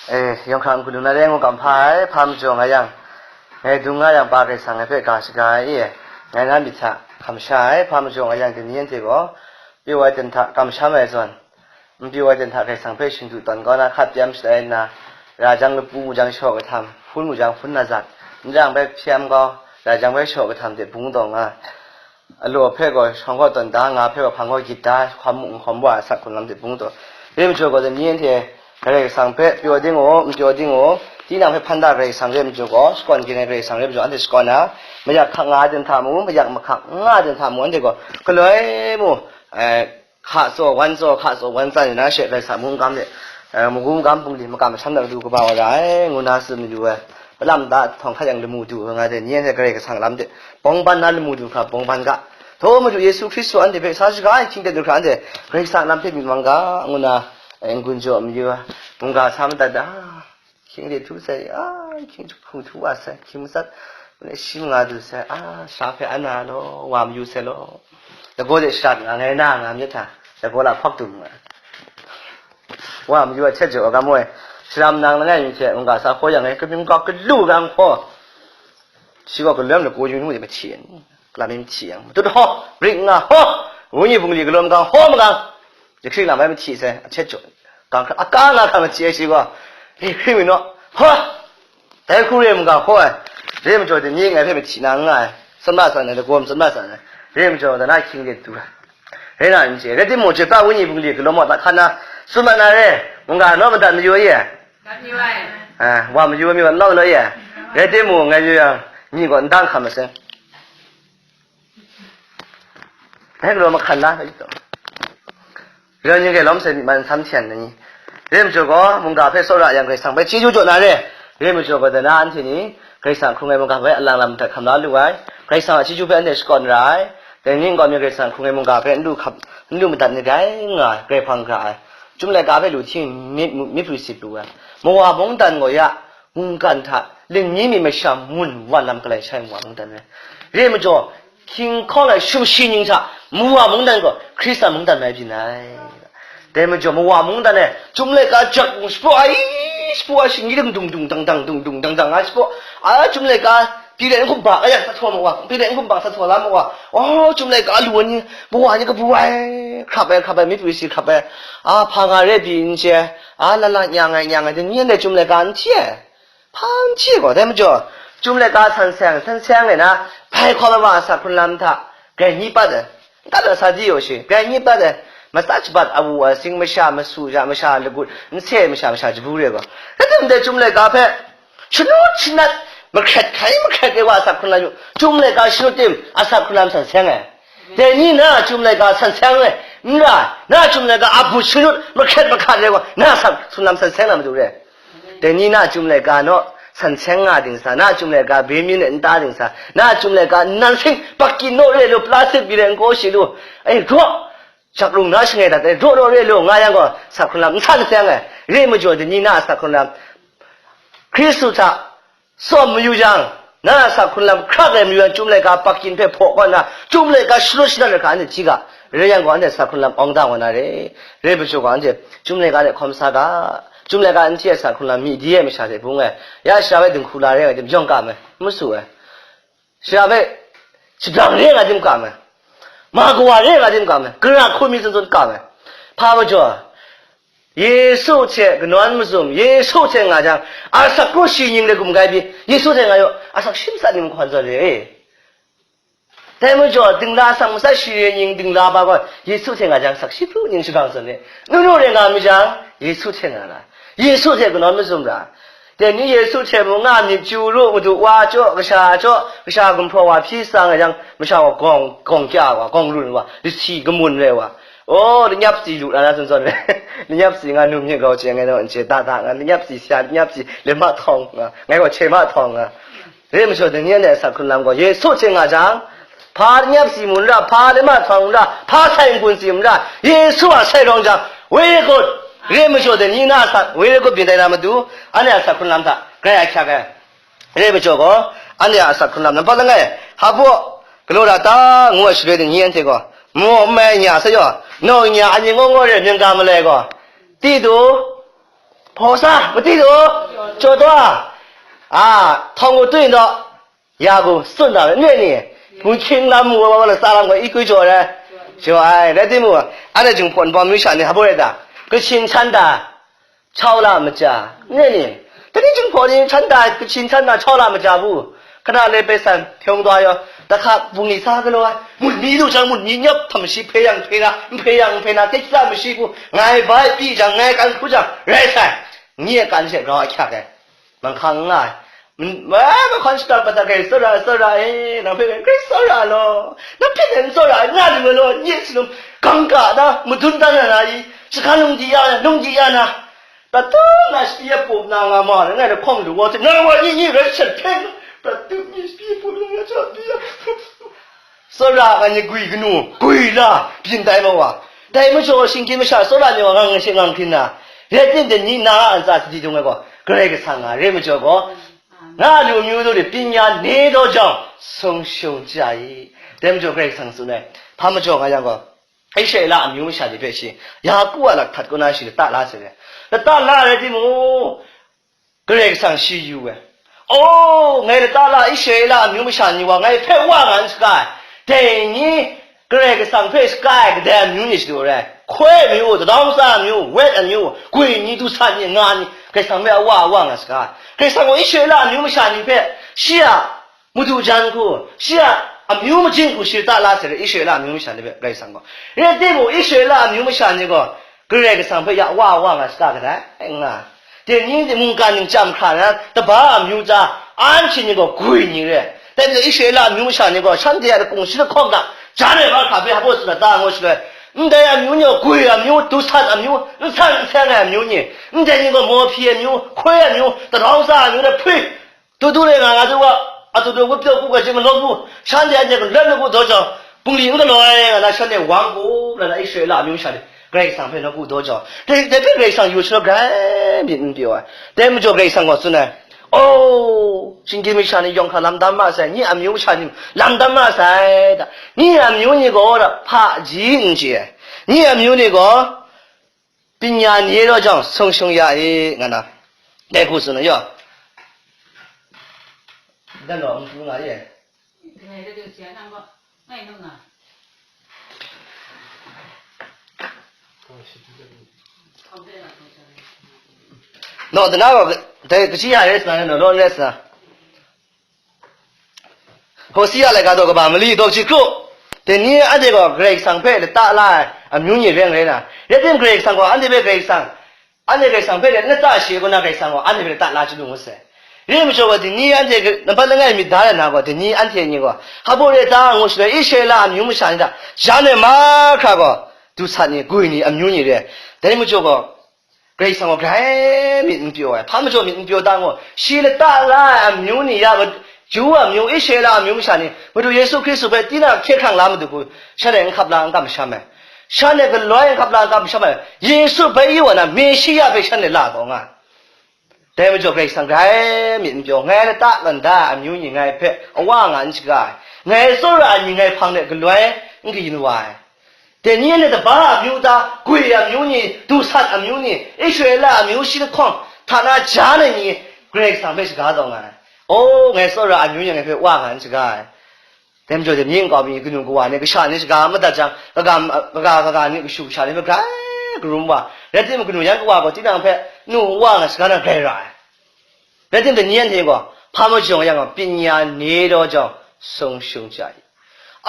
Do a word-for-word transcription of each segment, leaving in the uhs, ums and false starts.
E, yawng hkra n-gun lu na re ngu kam hpa ai, hpa majaw nga yang, ngai dung nga yang, pa Karai Kasang ngai hpe ga shaga ai e, ngai na myit hta hkam sha ai, hpa majaw nga yang, dai ni anhte gaw, pyaw ai ten hta kamsham ai zawn, n pyaw ai ten hta Karai Kasang hpe shingdu tawn kau na hkat pyam shalai nna, ra jang lapu mu jang shaw kahtam, hpun mu jang hpun na zat, n ra jang bai hpyam kau, ra jang bai shaw kahtam de bung taw nga, alaw hpe gaw shawng gaw tawn da, nga hpe gaw hpang gaw gyit da, hkawm mu n hkawm wa, asak hkrung lam de bung taw. Dai majaw gaw, dai ni anhte Karai Kasang hpe pyaw ding u, n pyaw ding u, tinang hpe hpan da Karai Kasang re majaw gaw, shakawn ging ai Karai Kasang re majaw, anhte shakawn na, mayak hkak nga ai ten hta mu, mayak mahkak nga ai ten hta mu, anhte gaw galoi mu, eh, hka tsaw, wan tsaw, hka tsaw, wan tsan yu na she, Karai Kasang mungkan de, eh, magum gam bungli makam masham na matu kaba wa ra ai, ngu na tsun mayu ai. Malam da htawng hkat yang lamu du nga de, ni anhte Karai Kasang lam de bawng ban na lamu du hkra bawng ban ga. Htaw Madu Yesu Hkristu anhte hpe sa shaga ai hkying ten du hkra anhte Karai Kasang lam hpe myit mang ga, ngu na, eh, n-gun jaw mayu ai. Mungga sa madat da, hkying de htu sai, a, hkying hpu htu wa sai, hkying matsat, shi manga du sai, a, sha hpe an na law, wa mayu sai law. Lagaw de shadat nga, ngai na nga myit hta, lagaw la hpawk dum nga. Wa mayu a htet jaw agam e, sharam nang langai mi hte mungga sa hkaw yang e, kamying kau galu gang hkaw, shi gaw galawm lagaw yung nu de mahti ai ni, lam mi mahti yang, matut hkaw, rik nga hkaw, wenyi bungli galawm gang hkaw magang, jahkring lam bai mahti sai, a htet jaw, gang hkra, aka nga hkra mahti ai shi gaw, rik hkring mi naw, hkaw, dai hku re mungga hkaw ai, re majaw de ni ngai hpe mahti na n nga ai, tsun ma tsan ai, lagaw tsun ma tsan ai, re majaw da na hkying de du ai. Rai na n chye, rai timung, Chyoi pra wenyi bungli galawm wa hta hkan na, tsun mat na re, mungga naw madat mayu ai e? Dat mayu ai. A, wa mayu ai mi wa n lawm law e? Rai timung, ngai yu yang, ni gaw n dang hkam masai. Dai galaw mahkan la, rai taw. Rau ni gai lawm sai, myi man sam hten na ni? Re majaw gaw, mungga hpe tsawra yang Karai Kasang hpe chyeju jaw na re. Re majaw gaw, dai na anhte ni Karai Kasang hkrung ai mungga hpe alang lam madat hkam la lu ai. Karai Kasang a chyeju hpe anhte shakawn ra ai. Dai ni n gaw mi Karai Kasang hkrung ai mungga hpe n lu hkap, n lu madat ni dai nga ai, grai hpang hkra ai. Chyum laika hpe lu hting myit, myit pru sit pru ai. Mawa mungdan gaw ya, mungkan hta, lingni mi masha mun wan lam kalai shai mawa mungdan rai. Re majaw, hkying hkawng ai sumshi ning hta, mawa mungdan gaw Hkristan mungdan mai byin ai. Dai majaw, mawa mungdan e, Chyum laika jak shapraw ai, shapraw ai, shingni dung dung dung dang dang, dung dung dang dang ai shapraw, a, Chyum laika, Pilat n hkum bak ai yang, sa htaw mawa, Pilat n hkum bak sa htaw la mawa, o, Chyum laika lu ai ni, mawa ni kabu ai, hkrap ai, hkrap ai, myit pru sit hkrap ai, a, hpa nga re pyi n chye, a, la la nyang ai, nyang ai, dai ni anhte Chyum laika n hti ai. Hpa n hti gaw, dai majaw, Chyum laika san seng, san seng ai na, bai hkawm ai wa a asak hkrun lam hta, grai ni pat ai, n tat ai sa di yaw shi, grai ni pat ai, matsat shabat awu ai, sing masha, masu ja masha, lagut, nse masha, masha jabu re gaw, rai tim dai Chyum laika hpe, shanut shanat, mahkret hkai mahkret ai wa a asak hkrun lam yu, Chyum laika shanut tim, asak hkrun lam san seng ai. Dai ni na Chyum laika san seng ai, n ra, na Chyum laika a but shanut, mahkret mahkrat ai gaw, na asak hkrun lam san seng na matu re. Dai ni na Chyum laika naw san seng nga dingsa, na Chyum laika bemyin e nta dingsa, na Chyum laika nnan sing pakyin naw re lu, plastik pyi re n kaw shi lu, ai, raw, jak rung na shangai dat ai, raw raw re lu, nga yang gaw, asak hkrun lam n san seng ai, re majaw dai ni na asak hkrun lam, Hkristu hta tsawm mayu yang, na asak hkrun lam hkrak ai mayu yang, Chyum laika pakyin hpe hpaw kaw nna, Chyum laika shanut shanat ai hkra anhte hti ga, rai yang gaw, anhte asak hkrun lam awng da wa na re. Re majaw gaw, anhte Chyum laika de hkawm sa ga, Chyum laika n hti ai asak hkrun lam myi di ai masha hte bung ai, ya shara bai dinghku la re ai tim yawng kam ai, n masu ai. Shara bai shabrang re nga tim kam ai, ma kawa re nga tim kam ai, gara hku mi zawn zawn kam ai. Hpa majaw, Yesu hte kanawn mazum, Yesu hte nga jang, asak kru shi ning de gum gai pyi, Yesu hte nga yaw, asak shi matsat ning hkawn zawn re. Dai majaw, dingla asak matsat shi re ning dingla ba gaw, Yesu hte nga jang, asak shi pru ning shagang zawn re. Nu nu rai nga mi jang, Yesu hte nga ra, Yesu hte kanawn mazum ra. Dai ni Yesu hte mung nga myit chyu ru, Madu Wa jaw, Kasha jaw, Kasha gumhpraw wa hpyi sa nga jang, masha wa gawng, gawng kya wa, gawng run wa, lasi kamun rai wa, o, lanyap si lu na na zawn zawn rai. Lanyap si nga num myit grau chye ngai naw n chye, da da nga lanyap si, sha lanyap si, le ma htawng nga, ngai gaw hte ma htawng nga. Re majaw, dai ni anhte asak hkrun lam gaw, Yesu hte nga jang, hpa lanyap si mu n ra, hpa le ma htawng n ra, hpa sai n-gun si mu n ra, Yesu a sai rawng jang, very good. Re majaw, dai ni na asak, very good byin tai na matu, anhte asak hkrun lam hta, grai ahkyak ai. Re majaw gaw, anhte a asak hkrun lam nampat langai, hpa baw, galaw da ta, ngu ai shaloi ni anhte gaw, maw n mai nya sa yaw, nawng nya ani ngaw ngaw re mying ga malai gaw, Titu, Hpawsa, mati du, jaw daw, a, htawng u twi daw, ya gu, tsun na, nye ni, gun hkying lam mu wa, wa, wa, la tsa lam gaw, i kwi jaw ai, jaw ai, rai timung, anhte Jinghpaw Wunpawng amyu sha ni, hpa baw rai ta, Kachin htan da, chau la maja, nye ni, dai ni Jinghpaw ni htan da, Kachin htan da, chau la maja bu, Hkana le bai san, hpyawng daw yaw, da hka bungli sa galaw ai, mut mi du jang, mut mi nyap, htam shi hpe yang hpe na, n hpe yang n hpe na, techyila mashi bu, ngai bai pyi jang, ngai kan hku jang, rai sai, nye kan she grau ahkyak ai, manghkang n nga ai. Mahkawn shata pata grai tsawra, tsawra e, nang hpe grai tsawra law, nang hpe grai n tsawra ai, nga lu ai law, nye sinum, gangga na, madun dan na na i, shaga lung di ya na, lung di ya na, Prat tu na shi ya pup na nga ma, ngai na hkawng lu wa, ngai wa ni ni rai shat hpe, prat tu ni shi ya pup na nga cha di ya. Tsawra ga ni gwi kanu, gwi la, byin tai ma wa. Dai majaw, shinggyim masha tsawra ni wa ngang shi ngang hkrin na. Rai tim de ni na a ntsa sadi dung ai gaw, Karai Kasang nga, rai majaw gaw, nga lu amyu du ni, pinya ni daw jang, sung shung ja i. Dai majaw Karai Kasang tsun ai, hpa majaw nga yang gaw, Israela amyu masha ni hpe shi, Yaku a lak htat kaw na shi lata la sai re. Lata la rai timung, Karai Kasang shi yu ai. O, ngai lata la Israela amyu masha ni wa ngai hpe wa nga n saga ai. Dai ni Karai Kasang hpe saga ai kadai amyu ni shadu rai. Hkoi amyu, Tadawng tsa amyu, Wet amyu, gwi ni, du san ni, nga ni, Karai Kasang hpe a wa a wa nga saga ai. Karai Kasang gaw Israela amyu masha ni hpe shi a madu jan hku, shi a amyu majin hku shi lata la sai re, Israela amyu masha ni hpe Karai Kasang gaw. Rai timung, Israela amyu masha ni gaw, Karai Kasang hpe ya wa wa nga saga kadai, nga. Dai ni mungkan ning chyam hkra na, taba amyu tsa, anhte ni gaw gwi ni re. Dai majaw, Israela amyu masha ni gaw, shanhte a lakung shi lahkawng hta, jan ai mahkra hpe hpa baw tsun na ta ngu shaloi, ndai amyu ni gaw gwi amyu, du san amyu, n san n seng ai amyu ni, ndai ni gaw mawhpyi amyu, hkoi amyu, Tadawng tsa amyu, dai hpwi, Tutu le nga nga tu wa, a tutu wu pyaw ku ga jing malawm mu, shanhte anhte galoi lagu daw jang, bungli n galoi nga na shanhte wang ku la na Israela amyu sha ni, Karai Kasang hpe nawku daw jang, dai, dai hpe Karai Kasang yu shanawk grai myit n pyaw ai. Dai majaw Karai Kasang gaw tsun ai, O, shinggyim masha ni yawng hkra lam dam ma sai, nye amyu masha ni lam dam ma sai, da, nye amyu ni gaw da hpaji n chye ai, nye amyu ni gaw, Pinya ni e raw jang, sung shung ya e, nga na, dai hku tsun ai yaw. Dan gaw, n pru nga ye. Naw, dana gaw, dai kaji ya re sa, naw, law re sa. Hosea laika daw kaba mali daw hkru, dai ni anhte gaw Karai Kasang hpe lata la ai amyu ni rai rai na, rai tim Karai Kasang gaw anhte hpe Karai Kasang, anhte Karai Kasang hpe lata shi kaw na Karai Kasang gaw anhte hpe lata la chyalu ngu sai. Rai majaw gaw, dai ni anhte nampat langai myit da ai na gaw, dai ni anhte ni gaw, hpa baw re ta ngu shaloi, Israela amyu masha ni hta, jan ai mahkra gaw, du sat ni, gwi ni, amyu ni re ai. Dai majaw gaw, Karai Kasang gaw grai myit n pyaw ai, hpa majaw myit n pyaw ta ngu, shi lata la ai amyu ni ya, Ju amyu, Israela amyu masha ni, Madu Yesu Hkristu hpe tinang hkye hkrang la madu hku, shanhte n hkap la n kamsham ai, shanhte galoi n hkap la n kamsham ai, Yesu bai yu wa na, Meshiya hpe shanhte la taw nga ai. Dai majaw Karai Kasang grai myit n pyaw, ngai lata lan da ai amyu ni ngai hpe awa nga n shaga ai, ngai tsawra ai ni ngai hpang de galoi n kayin wa ai. Dai ni anhte taba amyu ta, gwi amyu ni, du sat amyu ni, Israela amyu shi lahkawng hta na ja ai ni, Karai Kasang hpe shaga taw nga ai. O, ngai tsawra amyu ni ngai hpe wa nga n shaga ai. Dai majaw dai ni nkau mi, kanu kawa ni, kasha ni shaga madat jang, kaga, kaga, kaga ni, kashu kasha ni hpe grai karum wa. Rai timung, kanu yan kawa gaw tinang hpe nu wa nga shaga na grai ra ai. Rai timung, dai ni anhte gaw, hpa majaw yang gaw, pinya ni daw jang, sung shung ja i.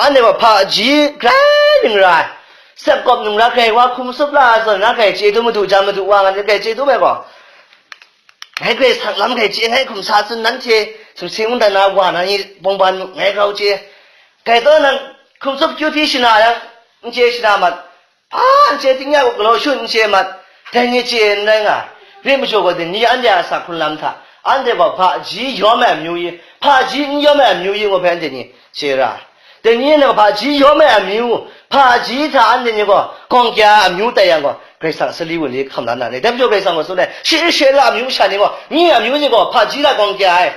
Anhte gaw hpaji grai ning ra ai, sep kawp nung ra grai wa hkum tsup la ai zawn, ra grai chye dum madu jan madu wa nga ni grai chye dum ai gaw, ngai grai sak lam grai chye, ngai hkum sa tsun, nanhte sumsing mungdan na wa na ni bawngban ngai grau chye, grai taw nang hkum tsup kyu hpyi shana yang, n chye shana mat, A, n chye ting ya u galaw shun n chye mat, dai ni chye n rai nga, rai majaw gaw, dai ni anhte a asak hkrun lam hta, anhte gaw hpaji yawm ai amyu i, hpaji n yawm ai amyu i, ngu hpe anhte ni chye ra. Dai ni anhte gaw hpaji yawm ai amyu, hpaji hta anhte ni gaw gawng kya ai amyu tai yang gaw, Karai Kasang a sali wunli hkam la na ni? Dai majaw Karai Kasang gaw tsun ai, shi Israela amyu masha ni gaw, nye amyu ni gaw hpaji hta gawng kya ai,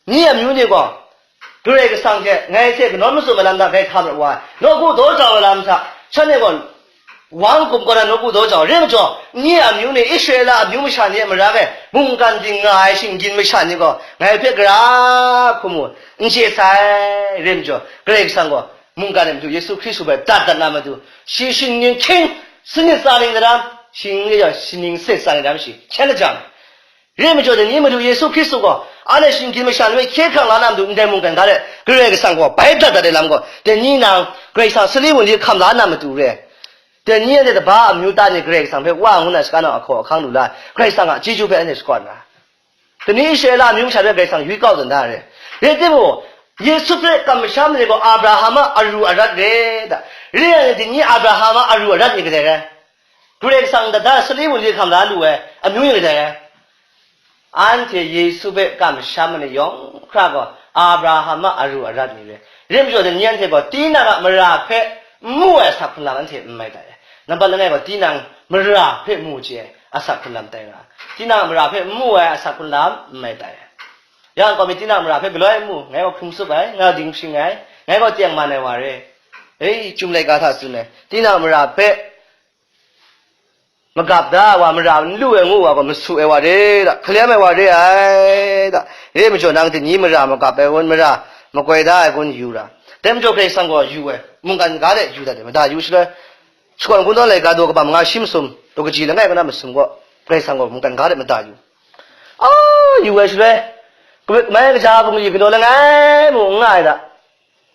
Nye amyu ni gaw, Karai Kasang hte ngai hte kanawn mazum ai lam hta grai hkam rawt wa ai, nawku daw jau ai lam hta, shanhte gaw Wang gumhpraw na nawku daw jau, rai majaw, nye a amyu ni, Israela amyu masha ni a mara e mungkan ting nga ai shinggyim masha ni gaw, ngai hpe gara hkrum mu, n chye sai, rai majaw, Karai Kasang gaw, mungkan e madu Yesu Hkristu hpe dat dat na matu, shi shinggyim hkying sanit tsa ning daram, shinggyim ya shinggyim sanit tsa ning daram shi, hkyen lajang. Rai majaw, dai ni madu Yesu Hkristu gaw, anhte shinggyim masha ni hpe hkye hkrang la na matu ndai mungkan ga de, Karai Kasang gaw bai dat dat ai lam gaw, dai ni nang Karai Kasang sali wunli hkam la na matu re. Dai ni anhte taba amyu ta ni Karai Kasang hpe Wa ngu na shaga nau ahkaw ahkang lu la, Karai Kasang a chyeju hpe anhte shakawn ra. Dai ni Israela amyu masha hpe Karai Kasang yu kau dan da re. Rai timung, Yesu hpe kamsham ni gaw Abraham a aru arat re da. Rai yang, dai ni Abraham a aru arat ni kadai rai? Karai Kasang dada sali wunli hkam la lu ai amyu ni kadai rai? Anhte Yesu hpe kamsham ai ni yawng hkra gaw Abraham a aru arat ni re. Rai majaw, dai ni anhte gaw tinang a mara hpe n mu ai asak hkrun lam anhte n mai tai. Nambat langai gaw tinang mara hpe mu chye ai asak hkrun lam tai nga. Tinang a mara hpe n mu ai asak hkrun lam n mai tai. Yang gaw mi tinang a mara hpe galoi n mu, ngai gaw hkrung tsup ai, ngai gaw ding shing ai, ngai gaw teng man ai wa re. Hei, Chyum laika hta tsun ai, tinang a mara hpe magap da ai wa, mara n lu ai ngu wa gaw, masu ai wa re da, hkalem ai wa re ai da. Rai majaw, nang dai ni mara magap ai kun, mara makoi da ai kun yu ra. Dai majaw, Karai Kasang gaw yu ai, mungkan ga de yu dat ai, mada yu shaloi, Shakawn Kungdawn laika daw kaba manga shi masum, daw kaji langai kaw na masum gaw, Karai Kasang gaw mungkan ga de mada yu. A, yu ai shaloi, kamai kaja bungli galaw langai mung n nga ai da.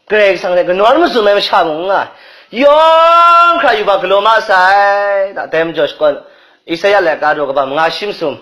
Karai Kasang hte kanawn mazum ai masha mung n nga ai, yawng hkra yubak galaw ma sai, da, dai majaw shakawn, Isaya laika daw kaba manga shi masum,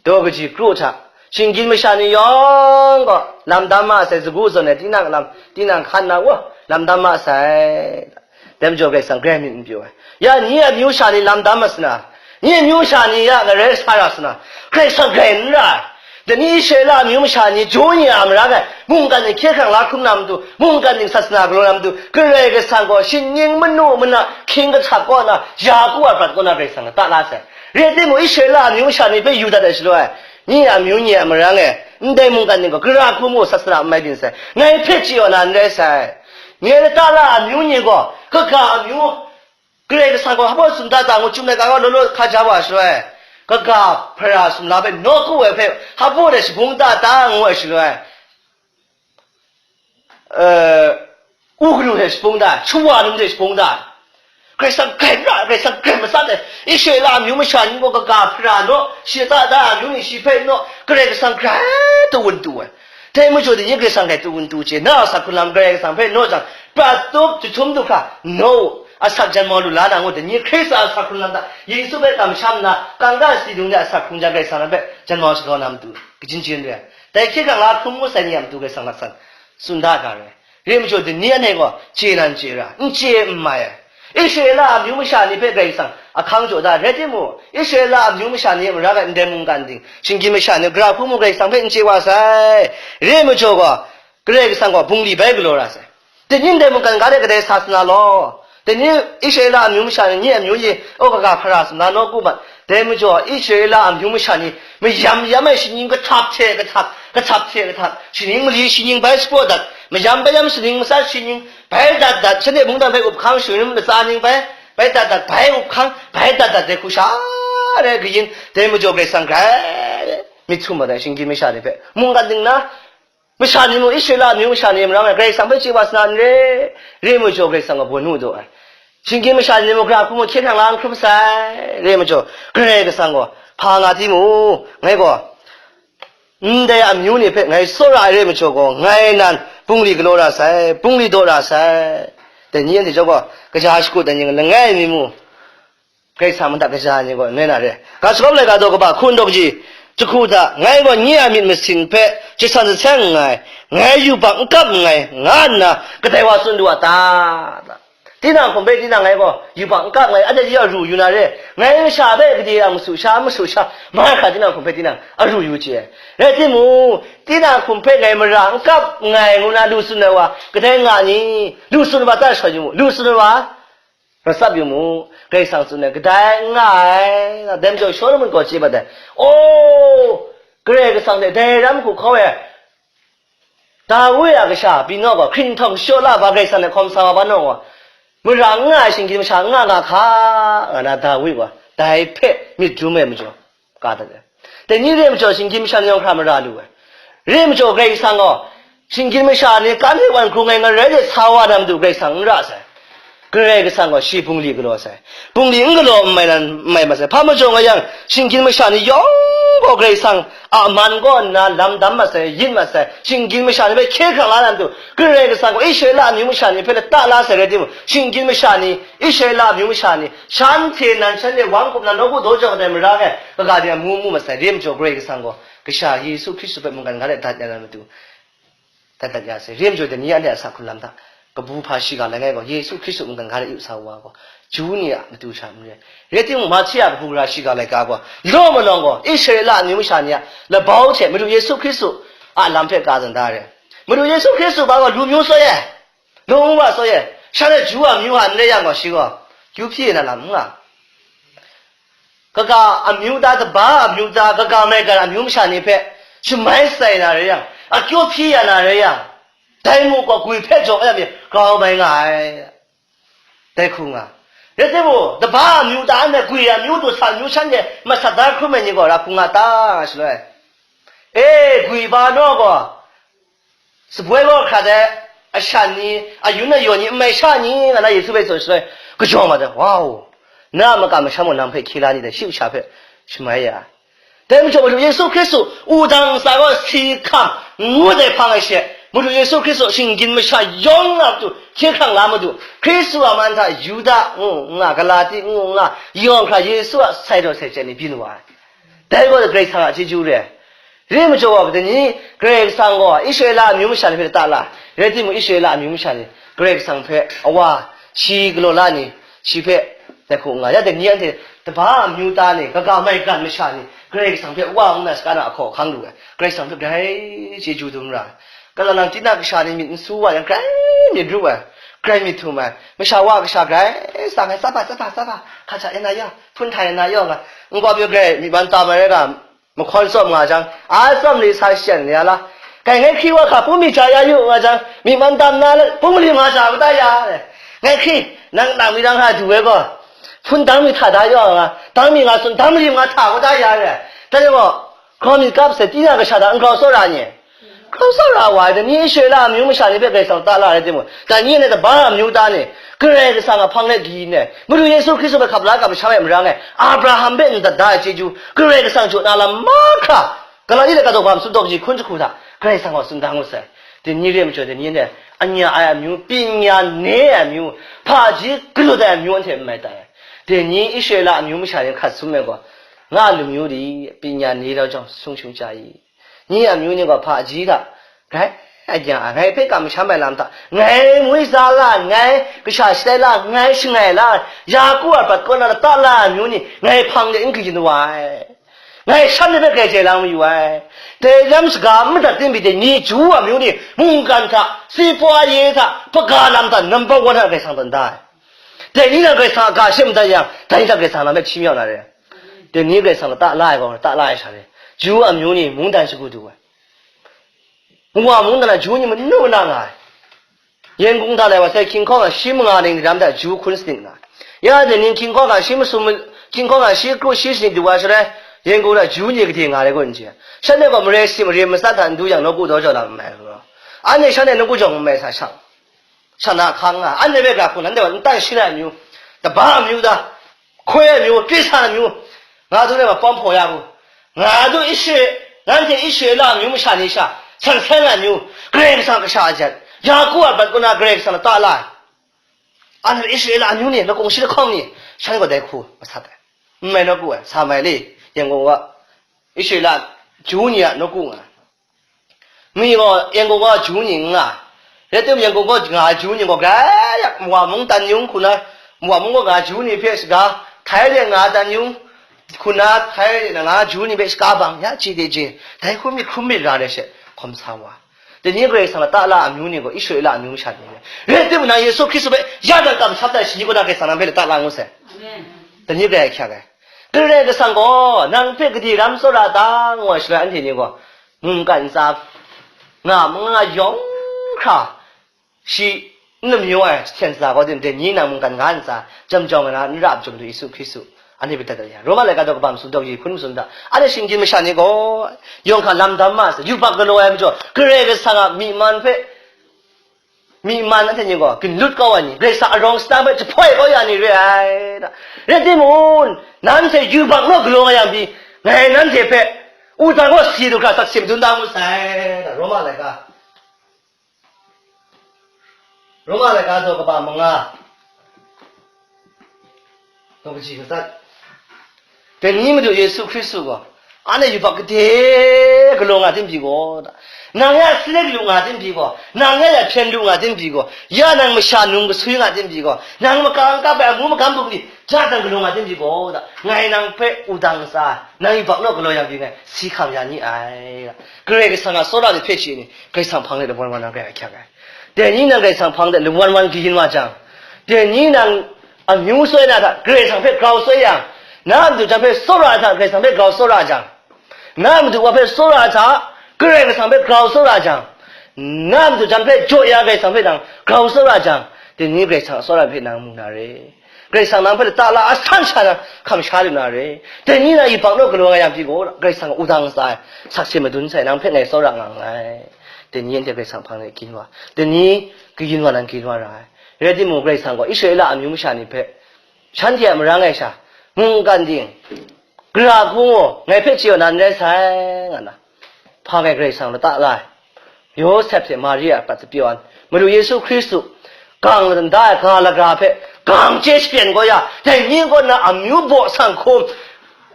daw kaji kru hta, shinggyim masha ni yawng gaw lam dam ma sai, sagu zawn ai tinang lam, tinang hkan na gaw lam dam ma sai, da, dai majaw Karai Kasang grai myit n pyaw ai. Ya ni a amyu masha ni lam dam ma sana, nye amyu masha ni ya ngarai sa ra sana, Karai Kasang grai n ra ai. Dai ni Israela amyu masha ni jaw ni a mara ai mungkan ni hkye hkrang la hkrum na matu, mungkan ni sasana galaw na matu, Karai Kasang gaw shinggyim manu mana hkying kahtap kaw na, Yaku a prat kaw na Karai Kasang lata la sai. Rai timung, Israela amyu masha ni hpe yu dat ai shaloi, nye amyu nye a mara e ndai mungkan ni gaw gara hkrum mu, sasana n mai byin sai, ngai hpe chye wa na n rai sai. Nye lata la amyu ni gaw kaga amyu Karai Kasang gaw hpa baw sum da ta ngu, Chyum laika gaw law law hka ja wa shaloi, kaga hpara sumla hpe nawku ai hpe hpa baw de shabung da ta ngu ai shaloi, eh, u kanu hte shabung da, shawa num hte shabung da, Karai Kasang grai n ra, Karai Kasang grai matsat ai, Israela amyu masha ni gaw kaga hpara naw, shi lata da, amyu ni shi hpe naw, Karai Kasang grai tawun tu ai. Dai majaw, dai ni Karai Kasang hpe tawun tu chye, na a asak hkrun lam Karai Kasang hpe naw jang, prat tup, jahtum du hkra, naw u, asak janmau lu la na ngu, dai ni Hkristu a asak hkrun lam hta, Yesu hpe kamsham nna, kangka si dung de asak hkrung jang Karai Kasang hpe janmau shakau na matu, kajin jin re ai. Dai hkye hkrang la hkrum ngut sai ni a matu Karai Kasang laksan tsun da ga re. Rai majaw, dai ni anhte gaw chye nan chye ra, n chye n mai ai. Israela amyu masha ni hpe Karai Kasang ahkang jaw da, rai timung, Israela amyu masha ni a mara ai ndai mungkan ting, shinggyim masha ni gara hkrum mu, Karai Kasang hpe n chye wa sai. Rai majaw gaw, Karai Kasang gaw bungli bai galaw ra sai. Dai ni ndai mungkan ga de kadai sa sana law? Dai ni Israela amyu masha ni nye amyu ni, o, kaga hpara sumla nawku mat. Dai majaw, Israela amyu masha ni mayam yam ai shaning kahtap hte kahtap, kahtap hte kahtap, shaning mali shaning bai shapraw dat, mayam bai yam shaning matsat shaning bai dat dat, shanhte mungdan bai up hkang, sharin matsa ning bai, bai dat dat, bai up hkang, bai dat dat, dai hku sha rai kayin, dai majaw Karai Kasang grai myit htum mat ai, shinggyim masha ni hpe mungkan ting na, masha ni mung, Israela amyu masha ni mara ai Karai Kasang hpe chye wa sa na n re, rai majaw Karai Kasang a bawnu daw ai. Shinggyim masha ni mung gara hkrum mu, hkye hkrang la n hkrum sai, rai majaw Karai Kasang gaw hpa nga timung, ngai gaw ndai amyu ni hpe ngai tsawra ai rai majaw gaw, ngai nan bungli galaw ra sai, bungli daw ra sai. Dai ni anhte chyawm gaw, kaja shakut ai ni langai mi mu, Karai Kasang mada kaja ai ni gaw n rai na re. Ga Shagawp laika daw kaba hkun daw kaji jahku hta, ngai gaw nye a myit masin hpe jasan jaseng nngai, ngai yubak n kap nngai, nga nna kadai wa tsun du a ta? Tinang hkum hpe tinang ngai gaw yubak n kap nngai, anhte a ru yu na re. Ngai masha hpe gade a masu sha, masu sha, mahkra tinang hkum hpe tinang a ru yu chye ai. Rai timung, tinang hkum hpe ngai mara n kap nngai ngu na lu tsun ai wa kadai nga ni? Lu tsun ai wa ta shawng yu mu, lu tsun ai wa matsap yu mu, Karai Kasang tsun ai, kadai n nga ai, dai majaw Shawlumon gaw chye mat ai. O, Karai Kasang hte dai ram hku hkau ai, Dawi a kasha Bino gaw hkrinhtawng shawla wa Karai Kasang hte hkawm sa wa, Bino gaw mara n nga ai shinggyim masha n nga nga hka, nga na Dawi gaw dai hpe myit dum ai majaw, ka dat ai. Dai ni re ai majaw, shinggyim masha ni yawng hkra mara lu ai. Re ai majaw, Karai Kasang gaw, shinggyim masha ni kan hte wan hkrung ai ngarai de sa wa na matu Karai Kasang n ra sai. Karai Kasang gaw shi bungli galaw sai. Bungli n galaw n mai nan n mai mat sai. Hpa majaw nga yang, shinggyim masha ni yawng gaw Karai Kasang a man kaw nna lam dam mat sai, yin mat sai. Shinggyim masha ni hpe hkye hkrang la na matu, Karai Kasang gaw Israela amyu masha ni hpe lata la sai rai timung, shinggyim masha ni, Israela amyu masha ni, shanhte nan shanhte wang hkup na nawku daw jang ai mara ngai, kaga de amu mu mat sai. Re ai majaw, Karai Kasang gaw kasha Yesu Hkristu hpe mungkan ga de dat ya na matu, dat dat ya sai. Re ai majaw, dai ni anhte a sa hkrun lam hta, kabu hpa shiga langai gaw, Yesu Hkristu mungkan ga de yu sa wa gaw, Ju ni a matu sha n re. Rai timung, Mahti a kabu gara shiga laika gaw, law malawng gaw, Israela amyu masha ni a labau hte Madu Yesu Hkristu a lam hpe ka zan da re. Madu Yesu Hkristu ba gaw, lu myu soi ai, lung wa soi ai, shanhte Ju amyu hta n rai yang gaw, shi gaw kyu hpyi na lam n nga. Kaga amyu ta, taba amyu ta, kaga maigan amyu masha ni hpe shamai sai na rai yang, akyu hpyi ya na rai yang, dai muk gaw gwi hpe jaw ya mi grau mai nga ai. Dai hku nga. Rai timung, taba amyu ta anhte gwi amyu du sa amyu shanhte masat da hkrum ai ni gaw ra hku nga ta, nga shaloi, e, gwi ba naw gaw, Saboi gaw hkrat ai ashan ni, ayun ayaw ni, n mai sha ni, nga na Yesu hpe tsun shaloi, kajawng mat ai, wau, na a makam masham gaw nang hpe hkye la ni dai, shi kasha hpe shamai ya ai. Dai majaw, Madu Yesu Hkristu wudang ntsa gaw si hkam ngut ai hpang ai she, Madu Yesu Hkristu shinggyim masha yawng a matu hkye hkrang la matu, Hkristu a man hta Yuda ngu nga, Galati ngu nga, yawng hkra Yesu a sai daw sai chye ni byin wa ai. Dai gaw Karai Kasang a chyeju re ai. Re ai majaw gaw, dai ni Karai Kasang gaw Israela amyu masha ni hpe lata la, rai timung, Israela amyu masha ni Karai Kasang hpe a wa shi galaw la ni, shi hpe dai hku nga, ya dai ni anhte taba amyu ta ni, kaga maigan masha ni Karai Kasang hpe wa ngu na saga na ahkaw ahkang lu ai, Karai Kasang hpe grai chyeju dum ra ai. Kalang nang tina kasha ni myit n su wa yang, grai myit ru ai, grai myit htum ai, masha wa kasha grai tsang ai, tsap ai, tsap ai, tsap ai, hka hta e na yaw, hpun hta e na yaw nga, nkau pyaw grai myit man tam ai rai ga, mahkawn tsawm nga jang, a tsawm li sa shachyen ya la, kai ngai hkri wa hka pum mi ja ya yu nga jang, myit man tam na le, pum li nga ja kata ya, ngai hkri, nang nang mi rang ha du ai gaw, hpun dang mi hta da yaw nga, dang mi nga tsun, dang li nga hta kata ya re, dai gaw, grau myit kap sai, tina kasha hta n grau tsawra ni? Grau tsawra wa ai, dai ni Israela amyu masha ni hpe Karai Kasang ta la ai timung, dai ni anhte taba amyu ta ni, Karai Kasang a hpang let di ne, Madu Yesu Hkristu hpe hkap la kamsham ai mara ngai, Abraham hpe n dat da ai chyeju, Karai Kasang jaw na lam mahkra, Galati laika daw hkam sumdawng kaji hkun jahku hta, Karai Kasang gaw tsun da ngut sai. Dai ni re ai majaw, dai ni anhte anya ai amyu, pyi nya ne ai amyu, hpaji galut ai amyu anhte n mai tai. Dai ni Israela amyu masha ni hkat sum ai gaw, nga lumyu di, pyi nya ne rau jang, sung shung chya i. Nye amyu ni gaw hpaji hta, grai, anya, ngai hpe kamsham ai lam hta, ngai ngwi za la nngai, kasha shatai la nngai, shangai la, Yaku a bat kaw na lata la ai amyu ni, ngai hpang de n kayin wa ai. Ngai shan ni hpe grai jai lang mayu ai. Dai lam shaga n madat timung, dai ni Ju amyu ni mungkan hta, si poi hta, hpaga lam hta, number one hta Karai Kasang dan da ai. Dai ni nan Karai Kasang a ga she madat yang, dai ni hta Karai Kasang lam hpe hpyi myau na re. Dai ni Karai Kasang lata la ai gaw, lata la ai sha re. Ju amyu ni mungdan shagu du ai. Wa mungdan na Ju ni manu mana nga ai. Yangon hta lai wa sai, hkying hkawng a shi manga ning daram hta Ju hkun sanit nga ai. Ya dai ni hkying hkawng a shi masum, hkying hkawng a shi kru shi sanit du wa shaloi, Yangon hta Ju ni gade nga ai kun n chye. Shanhte gaw marai shi mare matsat hta n du yang, nawku daw jau na n mai gaw. Anhte shanhte nawku jawng n mai sa shang. Shan na hkang nga, anhte hpe ga hku nanhte gaw n tan shin ai amyu, taba amyu ta, hkoi ai amyu, pyi sa ai amyu, nga du na ma pawm hpaw ya mu. Nga du Ishe-, nanhte Israela amyu masha ni sha, san san ai amyu, Karai Kasang kasha a jet, Yaku a bat kaw na Karai Kasang lata la ai. Anhte Israela amyu ni, lakung shi lahkawng ni, shan gaw dai hku masat ai. N mai nawku ai, sa mai le, Yangon wa, Israela Ju ni a nawku nga. Mi gaw, Yangon gaw Ju ni n nga. Rai timung, Yangon gaw nga ai Ju ni gaw grai yak, Mawa mungdan yung hku na, Mawa mung gaw nga ai Ju ni hpe shaga, Thai de nga ai dan yung hku na, Thai de nga ai Ju ni hpe shaga bang, ya chye de chye, dai hku myit hkrum myit ra ai she, hkawm sa wa. Dai ni Karai Kasang lata la amyu ni gaw, Israela amyu masha ni re. Rai timung, nang Yesu Hkristu hpe ya dan kamsham dat ai shi ni kaw na Karai Kasang nang hpe lata la ngu sai. Amen. Dai ni grai ahkyak ai. Karai Kasang gaw nang hpe gade ram tsawra ta, ngu ai shaloi, anhte ni gaw mungkan ntsa nga manga yawng hkra shi n lamyu ai, jahten sa gaw tim, dai ni nang mungkan nga ntsa, jam jawng ai na, n ra a majaw Madu Yesu Hkristu, anhte hpe dat dat ya. Roma laika daw kaba masum daw yi hpun masum hta, anhte shinggyim masha ni gaw, yawng hka lam dam ma sa, yubak galaw ai majaw, Karai Kasang a myi man hpe, myi man anhte ni gaw, ginlut kau ai ni, Karai Kasang arawng sata hpe jahpoi kau ya ni re ai, da. Rai timung, nanhte yubak naw galaw nga yang pyi, ngai nanhte hpe, wudang gaw si du hkra sakse madun da mu sai, da, Roma laika. Roma laika daw kaba manga, daw kaji katsat. Dai ni Madu Yesu Hkristu gaw, anhte yubak gade galaw nga tim pyi gaw, da. Nang ya salet lu nga tim pyi gaw, nang ya ya hpyen lu nga tim pyi gaw, ya nang masha num kasui nga tim pyi gaw, nang makam kap ai amu makam bungli, ja dan galaw nga tim pyi gaw, da. Ngai nang hpe wudang ntsa, nang yubak naw galaw yang pyi ngai, si hkam ya ni ai, da. Karai Kasang a tsawra ni hpe chye ni, Karai Kasang hpang de lawan wan nang rai ahkyak ai. Dai ni nang Karai Kasang hpang de lawan wan kayin wa jang, dai ni nang amyu soi na hta Karai Kasang hpe grau soi yang, na a madu jan hpe tsawra ai hta Karai Kasang hpe grau tsawra jang, na a madu wa hpe tsawra ai hta Karai Kasang hpe grau tsawra jang, na a madu jan hpe jaw ya Karai Kasang hpe nang grau tsawra jang, dai ni Karai Kasang a tsawra hpe nang mu na re. Karai Kasang nang hpe lata la asan sha na hkam sha lu na re. Dai ni na yubak naw galaw nga yang pyi gaw, Karai Kasang a wudang ntsa ai, sakse madun sai, nang hpe ngai tsawra nga nngai. Dai ni anhte Karai Kasang hpang de kayin wa. Dai ni kayin wa nan kayin wa ra ai. Rai timung, Karai Kasang gaw Israela amyu masha ni hpe, shanhte a marang ai sha, mungkan ding, gara hku gaw ngai hpe chye wa na n rai sai, nga na. Hpa ngai Karai Kasang lata la ai. Yawsep hte Mari a prat tsapyaw ai, Madu Yesu Hkristu, gang nda ai ga laga hpe gang chye shapen kau ya, dai ni kaw na amyu baw sanghkum,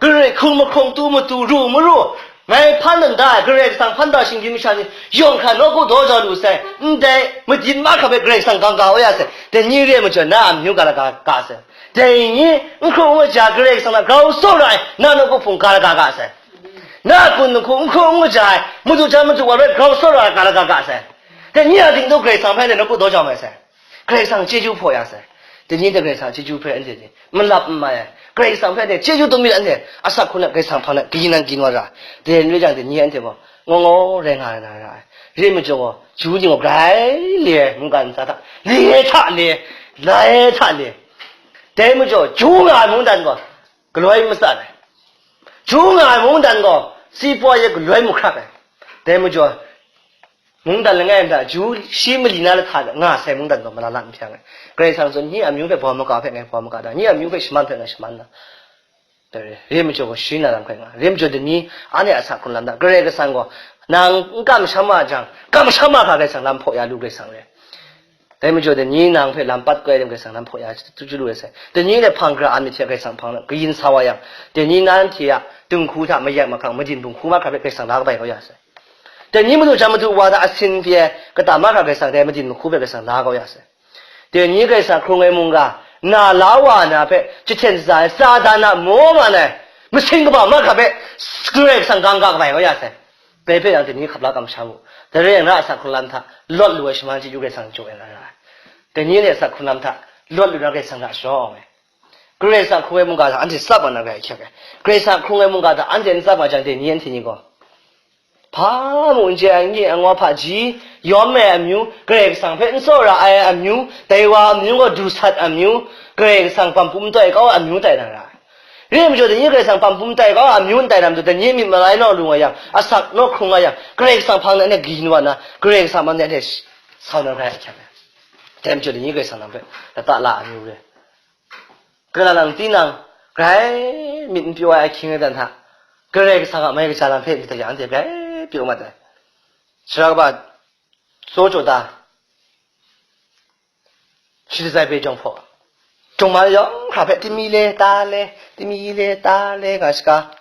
Karai hkrung mahkrung, tu matu, ru maru, ngai hpan nda ai Karai Kasang hpan da shinggyim masha ni, yawng hkra nawku daw jau lu sai, ndai madin mahkra hpe Karai Kasang gang ga kau ya sai, dai ni re ai majaw na amyu ga laga ga sai. Dai ni n hkrum n maja Karai Kasang hta grau tsawra ai, na nawku hpung ga laga ga sai. Na a kun dinghku n hkrum n maja ai, madu jan madu wa rai grau tsawra ai ga laga ga sai. Dai ni a dingdung Karai Kasang hpe anhte nawku daw jau mai sai. Karai Kasang chyeju hpaw ya sai. Dai ni hte Karai Kasang chyeju hpe anhte ni malap n mai ai. Karai Kasang hpe anhte chyeju dum myit anhte asak hku na Karai Kasang hpang na kayin nan kayin wa ra. Dai n rai jang, dai ni anhte gaw ngaw ngaw rai nga ai na ra ai. Re ai majaw gaw, Ju ni gaw grai le ai mungkan ntsa hta, le ai hta le, lai ai hta le. Dai majaw, Ju nga ai mungdan gaw galoi matsat ai. Ju nga ai mungdan gaw, si poi e galoi mu hkrak ai. Dai majaw, mungdan langai nna, Ju shi mali na lahta nga sai mungdan gaw malala n hpyang ai. Karai Kasang tsun, nye amyu hpe baw maga hpe ngai baw maga da, nye amyu hpe shaman hpe ngai shaman da. Dai re, re ai majaw gaw, shi na lam hkai nga. Re ai majaw, dai ni, anhte a sa hkrung lam da. Karai Kasang gaw, nang n kamsham wa jang, kamsham wa hkra Karai Kasang lam hpaw ya lu Karai Kasang re. Dai majaw, dai ni nang hpe lam pat koi ai lam Karai Kasang lam hpaw ya chyeju lu ai sai. Dai ni hte hpang gara a myit hte Karai Kasang hpang na kayin sa wa yang, dai ni nanhte a dinghku hta mayak mahkang madin dinghku mahkra hpe Karai Kasang la kabai kau ya sai. Dai ni madu jan madu wa hta asin pyi ai kata mahkra Karai Kasang dai madin mahku hpe Karai Kasang la kau ya sai. Dai ni Karai Kasang hkrung ai mungga, na la wa na hpe jahten shaza ai Satan a maw man ai masing kaba mahkra hpe Karai Kasang gang ga kabai kau ya sai. Dai hpe yang dai ni hkap la kamsham u. Dai rai yang, na a sa hkrung lam hta lawt lu ai shaman chyeju Karai Kasang jaw ai na ra ai. Dai ni a sa hkrung lam hta lawt lu na Karai Kasang hta shawng ai. Karai Kasang hkrung ai mungga hta anhte tsap wa na rai ahkyak ai. Karai Kasang hkrung ai mungga hta anhte n tsap wa jang, dai ni anhte ni gaw, hpa mung n chye ai, n ye ai, angaw hpaji, yawm ai amyu, Karai Kasang hpe n tsawra ai amyu, dai wa amyu gaw du sat amyu, Karai Kasang bam pum tai kau ai amyu tai na ra ai. Re ai majaw, dai ni Karai Kasang bam pum tai kau ai amyu n tai na matu, dai ni myit malai naw lu nga yang, asak naw hkrung nga yang, Karai Kasang hpang de anhte kayin wa nna, Karai Kasang man de anhte sau na rai ahkyak ai. Dai majaw, dai ni Karai Kasang lam hpe lata la amyu re. Kalang lang tinang, grai myit n pyaw ai ahkying adan hta, Karai Kasang a mai kaja lam hpe myit dai yang, anhte grai pyaw mat ai. Sara kaba Tsaw Jaw Da, shi dizai hpe jawng hpaw, jawng ma yawng hkra hpe, timi le, ta le, timi le, ta le nga shaga,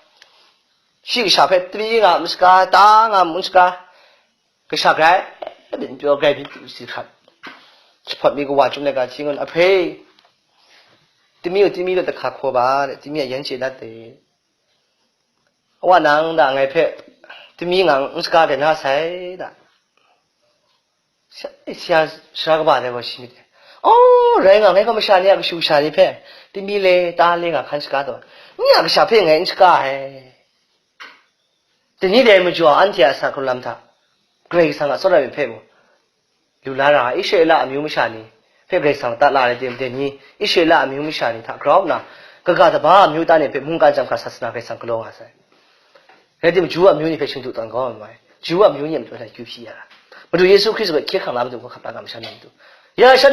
shi kasha hpe timi nga mu shaga, ta nga mu shaga, kasha grai myit n pyaw, grai myit pyaw si hkrat, jahpawt mi kawa chyum laika hti ngun, ahpre, timi u, timi law, tahka hkaw ba, le, timi a yan chye dat de. Awa nang da ngai hpe timi nga n shaga de na sai da. Sha, sha, sara kaba dai gaw shi myit dai. Oh, rai nga, ngai gaw masha ni a kashu kasha ni hpe timi le, ta le nga hkan shaga taw, nye a kasha hpe ngai n shaga ai. Dai ni dai majaw, anhte a sa hkrung lam hta Karai Kasang a tsawra myit hpe mung lu la ra ai Israela amyu masha ni, hpe Karai Kasang lata la ai de, de ni, Israela amyu masha ni hta grau nna, kaga kaba amyu ta ni hpe mungkan chyahkra sasana Karai Kasang galaw nga sai. Rai timung, Ju amyu ni hpe shingdu tawn kau ai mai. Ju amyu ni a matu hta kyu hpyi ya ra. Madu Yesu Hkristu hpe hkye hkrang la matu, hkap la ga masha na matu. Ya sha